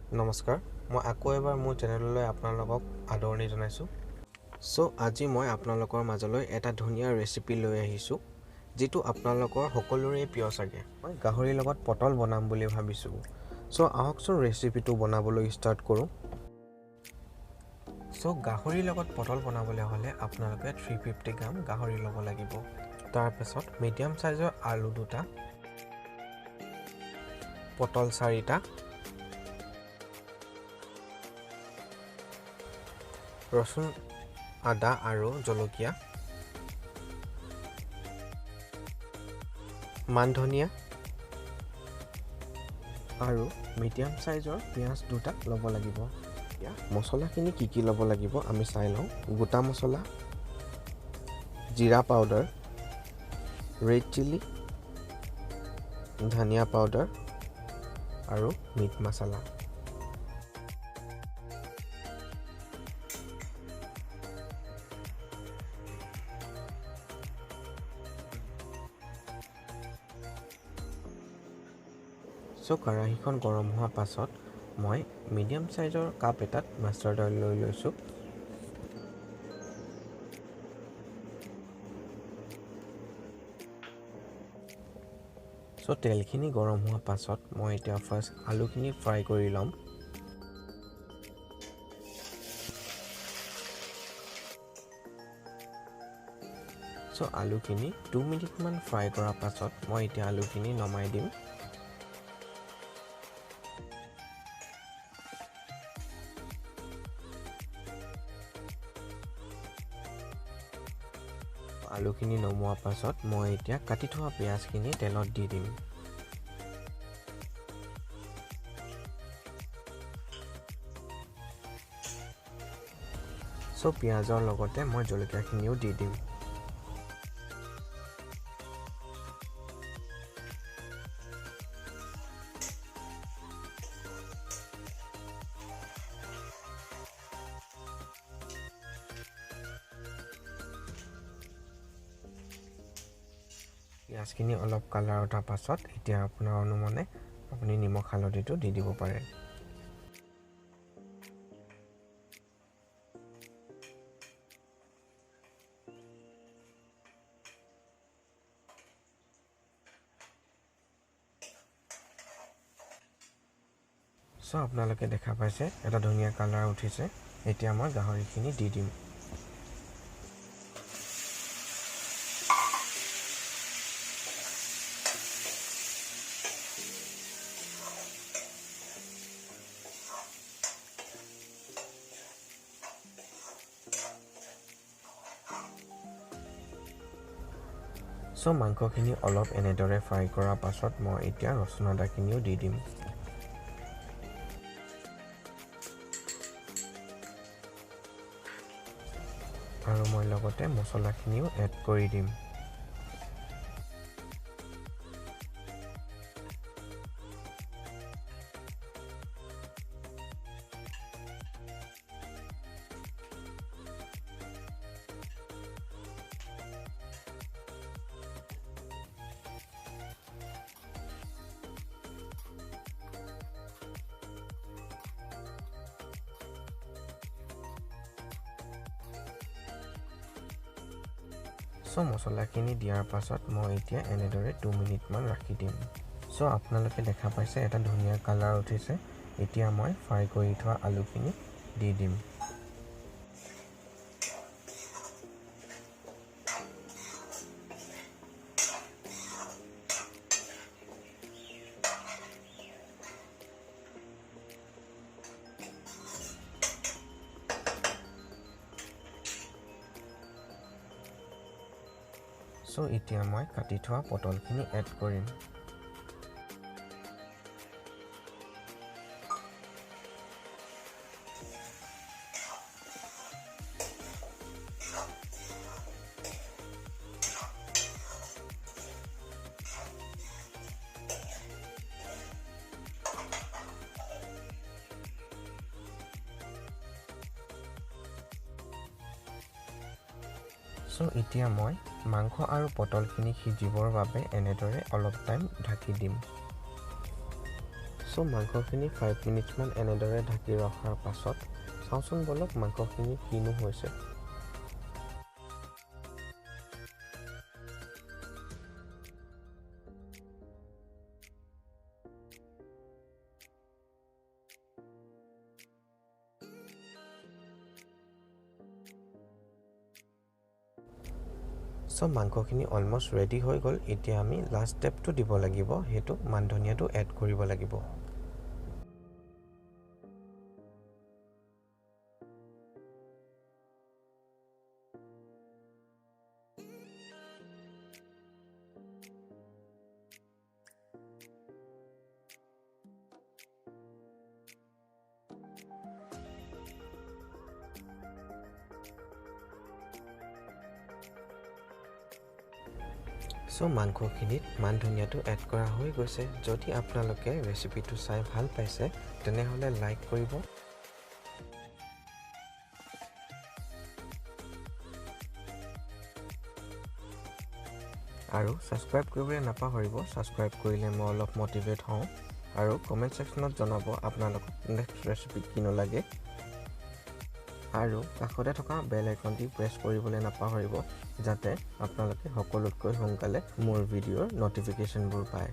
নমস্কাৰ, মই আকৌ এবাৰ মোৰ চেনেললৈ আপোনালোকক আদৰণি জনাইছোঁ। আজি মই আপোনালোকৰ মাজলৈ এটা ধুনীয়া ৰেচিপি লৈ আহিছোঁ, যিটো আপোনালোকৰ সকলোৰে প্ৰিয় চাগে। মই গাহৰিৰ লগত পটল বনাম বুলি ভাবিছোঁ। আহকচোন ৰেচিপিটো বনাবলৈ ষ্টাৰ্ট কৰোঁ। গাহৰিৰ লগত পটল বনাবলৈ হ'লে আপোনালোকে 350 গ্ৰাম গাহৰি ল'ব লাগিব। তাৰপাছত মিডিয়াম চাইজৰ আলু দুটা, পটল চাৰিটা, ৰচুন, আদা আৰু জলকীয়া, মান ধনিয়া আৰু মিডিয়াম চাইজৰ পিঁয়াজ দুটা ল'ব লাগিব। এতিয়া মছলাখিনি কি কি ল'ব লাগিব আমি চাই লওঁ। গোটা মছলা, জিৰা পাউডাৰ, ৰেড চিলি, ধনিয়া পাউডাৰ আৰু মিট মছলা। কেৰাহীখন গৰম হোৱাৰ পাছত মই মিডিয়াম চাইজৰ কাপ এটাত মাষ্টাৰ্ড অইল লৈ লৈছোঁ। তেলখিনি গৰম হোৱাৰ পাছত মই এতিয়া ফাৰ্ষ্ট আলুখিনি ফ্ৰাই কৰি ল'ম। আলুখিনি 2 মিনিটমান ফ্ৰাই কৰাৰ পাছত মই এতিয়া আলুখিনি নমাই দিম। আলুখিনি নমোৱাৰ পাছত মই এতিয়া কাটি থোৱা পিঁয়াজখিনি তেলত দি দিম। পিঁয়াজৰ লগতে মই জলকীয়াখিনিও দি দিম। পিঁয়াজখিনি অলপ কালাৰ উঠাৰ পাছত এতিয়া আপোনাৰ অনুমানে আপুনি নিমখ হালধিটো দি দিব পাৰে। আপোনালোকে দেখা পাইছে এটা ধুনীয়া কালাৰ উঠিছে। এতিয়া মই গাহৰিখিনি দি দিম। মাংসখিনি অলপ এনেদৰে ফ্ৰাই কৰাৰ পাছত মই এতিয়া ৰচুন আদাখিনিও দি দিম। আৰু মই লগতে মছলাখিনিও এড কৰি দিম। মছলাখিনি দিয়াৰ পাছত মই এতিয়া এনেদৰে 2 মিনিটমান ৰাখি দিম। আপোনালোকে দেখা পাইছে এটা ধুনীয়া কালাৰ উঠিছে। এতিয়া মই ফ্ৰাই কৰি থোৱা আলুখিনি দি দিম। এতিয়া মই কাটি থোৱা পটলখিনি এড কৰিম। এতিয়া মই মাংস আৰু পটলখিনি সিজিবৰ বাবে এনেদৰে অলপ টাইম ঢাকি দিম। চ' মাংসখিনি 5 মিনিটছমান এনেদৰে ঢাকি ৰখাৰ পাছত চাওঁচোন ব'লক মাংসখিনি কিনো হৈছে। চ' মাংসখিনি অলমষ্ট ৰেডি হৈ গ'ল। এতিয়া আমি লাষ্ট ষ্টেপটো দিব লাগিব, সেইটো মান ধনিয়াটো এড কৰিব লাগিব। চ' মাংসখিনিত মান ধনিয়াটো এড কৰা হৈ গৈছে। যদি আপোনালোকে ৰেচিপিটো চাই ভাল পাইছে তেনেহ'লে লাইক কৰিব, আৰু ছাবস্ক্ৰাইব কৰিবলৈ নাপাহৰিব। ছাবস্ক্ৰাইব কৰিলে মই অলপ মটিভেট হওঁ। আৰু কমেণ্ট ছেকশ্যনত জনাব আপোনালোকক নেক্সট ৰেচিপি কিনো লাগে। আৰু কাষতে থকা বেল আইকনটি প্ৰেছ কৰিবলৈ নাপাহৰিব, যাতে আপোনালোকে সকলোতকৈ সোনকালে মোৰ ভিডিঅ'ৰ ন'টিফিকেশ্যনবোৰ পায়।